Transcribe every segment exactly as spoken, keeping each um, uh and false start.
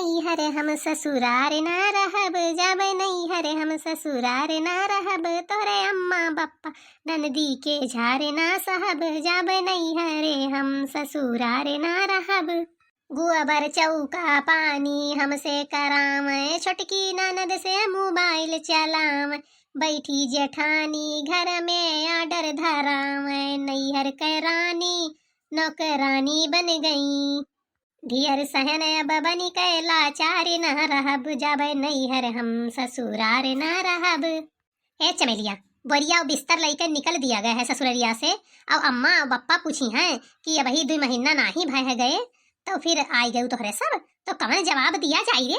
नैहर हम ससुरार ना रहब, जाबे नैहर हम ससुरार ना रहब, तोहरे अम्मा बप्पा ननदी के झार ना सहब, जाबे नैहर हम ससुरार ना रहब। गोबर चौका पानी हमसे करावै, छोटकी ननद से मोबाइल चलावै, बैठी जेठानी घर में आर्डर धरावै, नैहर के रानी नौकरानी बन गई। ढियर सहन अब बनी के लाचार न रहब, जाबे नैहर हम ससुरार न रहब। ए चमेलिया, बोरिया और बिस्तर लइके निकल दिया गया है ससुररिया से। अब अम्मा और बप्पा पूछी हैं कि अबही दुई महीना नाही भय है गए, तो फिर आई गयू तोहरे सब, तो कवन जवाब दिया जाई रे?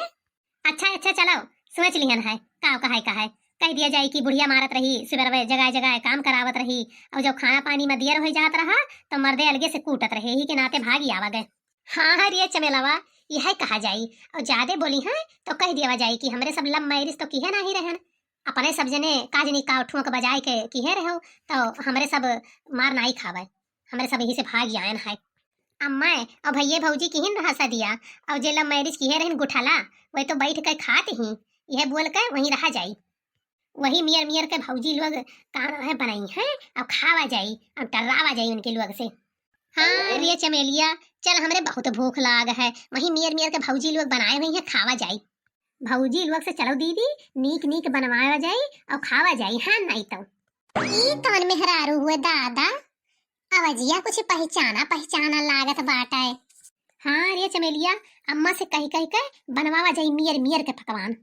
अच्छा, अच्छा, चलो, सोच लिहन है, का कहाय, कहाय। कह दिया जाई कि बुढ़िया मारत रही, सुबह जगह जगह काम करावत रही, और जब खाना पानी में दियर हो जात रहा, तो मर्दे अलगे से कूटत रहे, ही के नाते भागी आवा गए। हाँ, हाँ, रे चमेलवा, यह कहा जाई। और ज्यादा बोली हैं, तो कह दिया जाई कि हमरे सब लव मैरिज तो किहे नाही रहन, अपने सब जने काजनी का ठुमक बजाए के किहे रहो, तो हमरे सब मार नाही खावे, हमरे सब यही से भाग आयन है। अम्मा, और भैये भौजी किहिन रहा सदिया, और जे लव मैरिज किहे रहन गुठाला, वही तो बैठ के खात ही, यह बोल के वहीं रहा जाई। वही मियर मियर के भौजी लोग का है बनाई है, और खावा जाई, और टर्रावा जाई उनके लोग से। हाँ रे चमेलिया, चल, हमरे बहुत भूख लाग है, वही मियर मियर के भौजी लोग बनाए हुई है, खावा जाई। भौजी लोग से चलो दीदी, नीक नीक बनवावा जाई और खावा जाई, हाँ नहीं तो। ई कौन मेहरारू हुए दादा, अवजिया कुछ पहचाना पहचाना लागत बाटे। हाँ रे चमेलिया, अम्मा से कही कही के बनवावा जाई मियर मियर के पकवान।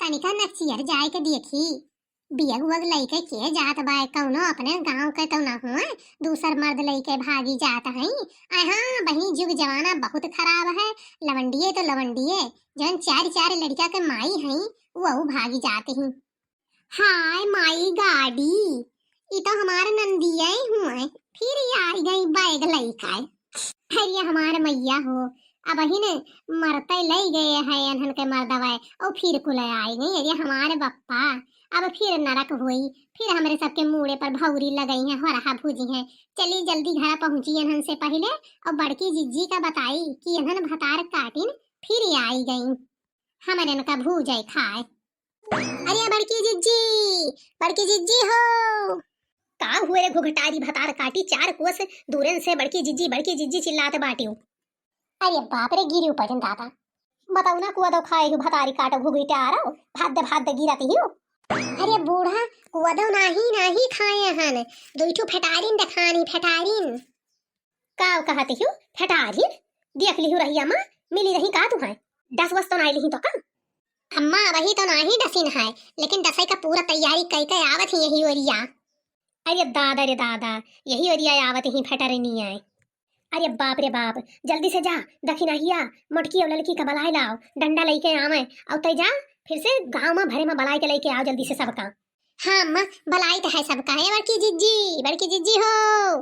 तनिका नचियर जाए के देखी, बियग उयग लइके के जात बा, कौनो अपने गाँव के तो ना हुए, दूसर मर्द लइके भागी जात हई। आय हाँ बहिनी, जुग जमाना बहुत खराब है, लवंडिये तो लवंडिये, जौन चार चार लड़का के माई हई, वो भागी जात ही। हाय माई गाड़ी, ई तो हमार नंदिया ही हुए, फिर ही आई गई बैग लइके। अरे हमार मैया हो, अबहिन मरते लई गए है एनहन के मर्दवा, और फिर कुल आई गई। अरे हमार बप्पा, अब फिर नरक होई, फिर हमरे सबके मूड़े पर भौरी लगई है, होरहा भूजी है। चली जल्दी घर पहुँची एनहन से पहिले, और बड़की जिज्जी का बताई कि एनहन भतार काटिन फिर आई गई, हमरन का भूजै खाए। अरे बड़की जिज्जी, बड़की जिज्जी हो। का हुए रे घुघटारी भतार काटी, चार कोस दूरन से बड़की जिज्जी, बड़की जिज्जी चिल्लात बाटियो। अरे बाप रे, गिरी पड़न दादा। बताऊ ना कुआ दो खाए हूँ भतारी काटो घुघटारो, भाद भाद गिरत ही। अरे बूढ़ा, कुआ दो नाही, नाही खाए हन, दुई ठो फेटारिन देखानी, फेटारिन। का कहत हियो? फेटारिन? देख लिहु रहिया माँ, मिली रही का तुहैं? डस वस तो नाई लिही तो का? अम्मा, वही तो नाही डसिन है, लेकिन डसै का पूरा तैयारी कई के आवत ही यही ओरिया। अरे दादा रे दादा, यही ओरिया आवत ही फेटारिन आए। अरे बाप रे बाप, जल्दी से जा, दखिनहिया, मोटकी और ललकी का बलाए लाओ, डंडा लइके आवे, और तै जा, फिर से गाँव में भरे में बलाए के लइके आओ जल्दी से सबका। हाँ अम्मा, बलाई तो है सबका। ए बड़की जिज्जी, बड़की जिज्जी हो।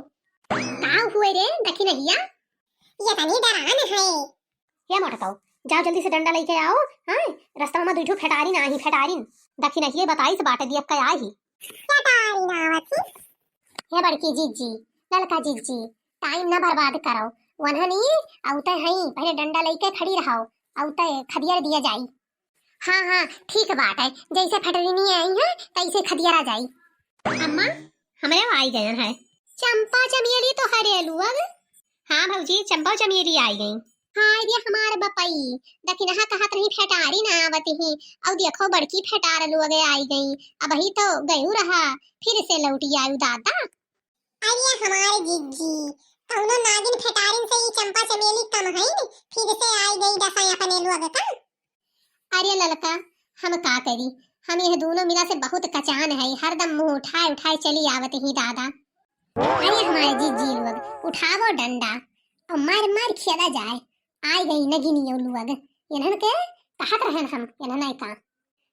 का हुए रे दखिनहिया? ये तनी डरान है। ए मोटकाऊ, जाओ जल्दी से डंडा लइके आओ। हाँ, रस्ता में दुई ठो फेटारिन आही, फेटारिन। दखिनहिया बताई से बाटे दियब का आही। फेटारिन आवत ही। ए बड़की जिज्जी, ललका जिज्जी, टाइम ना बर्बाद करो। वनहनी औते हई, पहिले डंडा लइके खड़ी रहो, औते खदियर दिया जाई। हाँ, हाँ, ठीक बात है, जैसे फटरिनी आई है, तैसे खदियरा जाई। अम्मा, हमरे आई गयन है। चंपा चमेली तो हरे लुअग। हाँ भौजी, चंपा चमेली आई गई। हाय रे हमार बपई, दखिनहा कहत रही फेटारिन आवत ही, और देखो बड़की फेटार लुअग आई गई। अबही तो गयू रहा, फिर से लौटी आयु दादा। अरे हमार जिज्जी, कौनो नागिन फेटारिन से ई चंपा चमेली कम हईन, फिर से आई गई डसाई अपने लोग का। अरे ललका, हम का करी, हम यह दोनों मिला से बहुत कचान है, हरदम मुंह उठाए उठाए चली आवत ही दादा। अरे हमार जिज्जी लोग, उठावो डंडा और मार मार खेला जाए। आई गई नगिनियो लोग, इन्हन के कहत रहन हम, इन्हन का।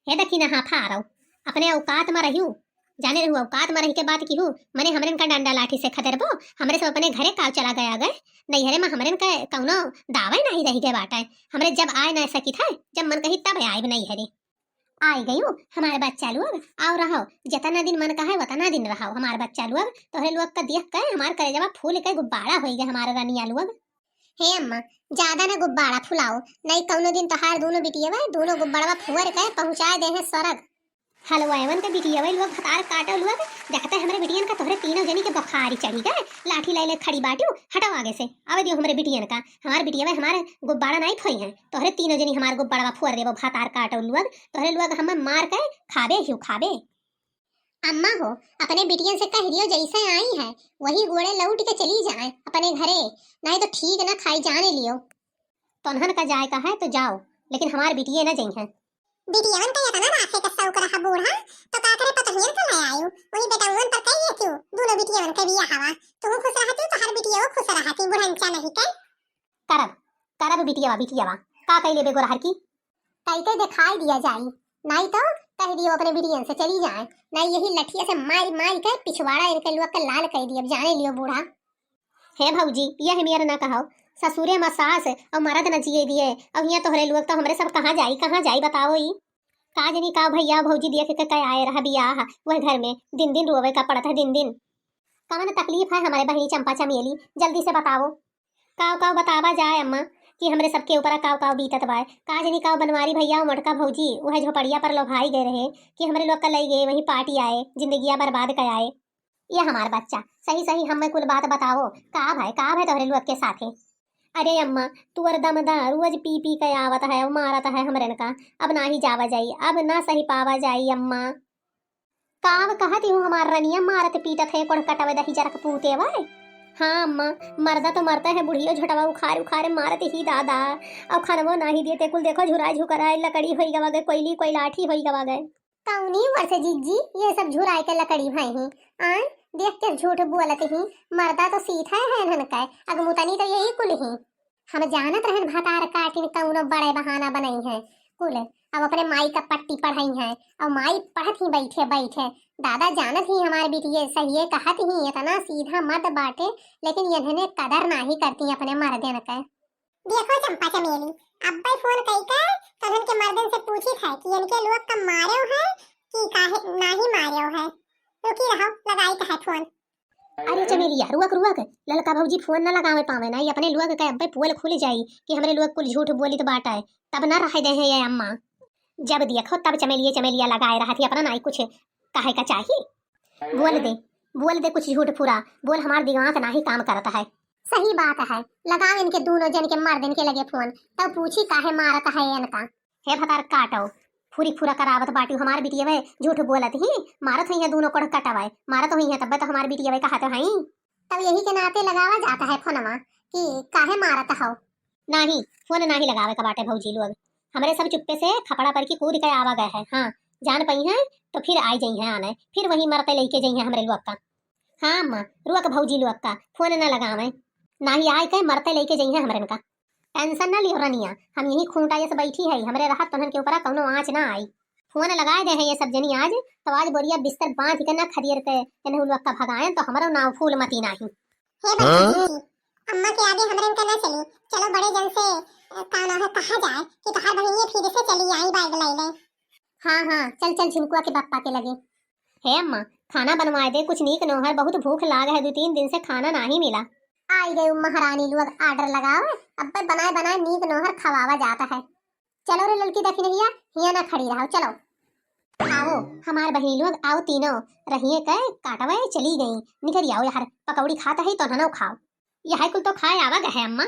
हे दखिनहा फारौ, अपने औकात में रहियो, जाने रहू औकात में रहि के बात किहू, मने हमरन का डंडा लाठी से खदेरबो, हमरे सब अपने घरे काव चला गया गए, नैहरे में हमरन का कौनो दावे नहीं रहि गए बाटे, हमरे जब आए ना सकित है, जब मन कही तब आए नैहरे। आए गयो हमारे बच्चा लोग, आओ रहो, जितना दिन मन कहे उतना दिन रहो हमारे बच्चा लोग, तोहरे लोग का देख के हमार कलेजवा फूल के गुब्बारा होई गए हमारे रनिया लोग। हे अम्मा, ज्यादा ना गुब्बारा फुलाओ, नहीं कौनो दिन तोहार दूनो बिटियवा दूनो गुब्बारा फुअर के पहुँचाए देहे सरग। हलवाएवन के बिटियवा लोग भतार काटो लोग, देखते हमरे बिटियन का तोहरे तीनों जनी के बुखारी चढ़ी गए, लाठी लाइले खड़ी बाटियो, हटाओ आगे से, आवे दियो हमरे बिटियन का, हमार बिटियवा हमार गुब्बारा नहीं फोई हैं, तोहरे तीनों जनी हमार गुब्बारा फुअर देबो भतार काटो लोग, तोहरे लोग हम मार के खाबे हियो खाबे। अम्मा हो, अपने बिटियन से कह दियो जैसे आई है वही गोड़े लौट के चली जाए अपने घरे, नहीं तो ठीक ना खाई जाने लियो। तोन्हन का जाए का है तो जाओ, लेकिन हमार बिटिये ना जइहैं। बिटियवन का इतना राखे का शौक रहा बूढ़ा, तो का करे पतोहियन का ले आयु, वही बेटवन पर कही है क्यों, दोनों बिटियवन के बिया हवा, तू खुश रहती तो हर बिटियो खुश रहती, बुढ़नचा नहीं के। करब, करब बिटियवा, बिटियवा, का कई लेबे गोरहर की? कई के दिखाई दिया जाई, नहीं तो कह दियो अपने बिटियन से चली जाए, नहीं यही लठिया से मार मार के पिछवाड़ा इनके लोग के लाल कर दियो, जाने लियो बूढ़ा। हे भौजी, यह मेर ना कहो, ससुरे में सास और मरद न जिए दिए, और हियाँ तोहरे लोग तो हमरे सब कहाँ जाई, कहाँ जाई बताओ ई। का जनी का भैया भौजी देख के कह आए रहा बियाह, वह घर में दिन दिन रोवे का पड़त है, दिन दिन। कवन तकलीफ है हमारे बहिनी चंपा चमेली, जल्दी से बताओ। काव काव बतावा जाए अम्मा कि हमरे सबके ऊपर काव काव बीतत बाय। का जनी काव बनवारी भैया और मोटका भौजी वह झोपड़िया पर लोभाई गए रहे कि हमरे लोग का लई गए वहीं पार्टी आए, जिंदगिया बर्बाद कर आए। ये हमार बच्चा, सही सही हमें कुल बात बताओ, का भाई, का भाई तोहरे लोग के साथे? अरे अम्मा, तुअर दमदा रोज पी पी के आवत है और मारत है हमरन का। अब ना ही जावा जाई, अब ना सही पावा जाई अम्मा। काव कहत हूँ हमार रनिया, मारत पीटत है कोढ़ कटवे दही जरक पूते वै। हाँ अम्मा, मर्दा तो मरता है, बुढ़ियो झोटवा उखार उखार मारत ही दादा। और खनवो नाही देते, कुल देखो झुराई झुकराई लकड़ी होई गवा गए, कोयली कोई लाठी होई गवा गए। कौनी वर्ष जीजी ये सब झुराई के लकड़ी भई ही? आय, देख के झूठ बोलत ही, मर्दा तो सीधा है इन्हन का, अगमुतनी तो यही कुल ही। हम जानत रहन भतार काटिन कौनो बड़े बहाना बनई है कुल, अब अपने माई का पट्टी पढ़ई है, और माई पढ़त ही बैठे बैठे, दादा जानत ही हमार बिटिये सहिए कहत ही, इतना सीधा मत बाटे, लेकिन इन्हने कदर नाही करती अपने मर्दन के। देखो चंपा चमेली, अब्बे फोन कई के तोहन के मर्दन से पूछी था कि इनके लोग का मारे है कि काहे नाही मारे है। रुकी रहो, लगाई का है फोन। अरे चमेलिया, रुअक, रुअक, ललका भौजी फोन न लगावे पावे ना, ये अपने लोग के अब्बे पोल खुल जाई कि हमरे लोग कुल झूठ बोलित बाटे, तब ना रहे दे हैं ये अम्मा। जब देखो तब चमेलिया, चमेलिया लगाए रहत ही, अपना नाई कुछ कहे का चाही। बोल दे, बोल दे कुछ झूठ फुरा, बोल हमार दिमाग नाही काम करत है। सही बात है, लगाओ इनके दूनो जन के मर्दन के लगे फोन, तब पूछी काहे मारत है इनका। हे भतार काटो, फुरी फुरा करावत बाटियो, हमार बिटियवे झूठ बोलत ही, मारत हुई है दूनो कोढ़ कटवे, मारत हुई है तब्बे तो हमार बिटियवे कहत हई। तब यही के नाते लगावा जाता है फोनवा कि काहे मारत हो। नाही, फोन नाही लगावे का बाटे भौजी लोग, हमरे सब चुप्पे से खपड़ा पर की कूद के आवा गए है। हाँ, जान पई है तो फिर आई जई है आने, फिर वही मरते लेके जई है हमरे लोग का। हाँ अम्मा, रुअक भौजी लोग का, फोन न लगावे, नाही आए के मरते लेके जई है हमरन का। टेंशन ना लियो रनिया, हम यही खूंटा जस बैठी है, हमरे रहत तोहन के ऊपर कौनो आँच ना आई। फोन लगाए दे हैं ये सब जनी आज, तो आज बोरिया बिस्तर बांध के ना खदियर के इन्हें उलवक्का भगायन, तो हमरो नाव फूल मती नाही। हे बच्ची, अम्मा के आगे हमरे इनका ना चली, चलो बड़े जन से, अ, का नाम है, कहा जाए कि तोहार बहिनिये फिर से चली आई बैग लैले। हाँ, हाँ, चल, चल झिनकुआ के बापा के लगे। हे अम्मा, खाना बनवाए दे, कुछ नीक नोहर, बहुत भूख लाग है, दो तीन दिन से खाना नाही मिला। आई गई महारानी लोग, order लगावे, अब बनाए बनाए नीक नोहर खवावा जाता है। चलो रे ललकी दखिनहिया, हियाँ ना खड़ी रहो, चलो। आओ, हमार बहिनी लोग, आओ तीनों, रहिए के काटवे चली गई, निकरी आओ यार, पकौड़ी खात है तो ननो खाओ। यह कुल तो खाए आवा गए अम्मा।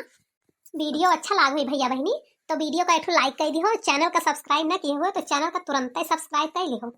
वीडियो अच्छा लाग हुई भैया बहिनी, तो वीडियो का एक ठो like कर दिहो, channel का subscribe ना किए हुए तो channel का तुरंत ही subscribe कर लिहो।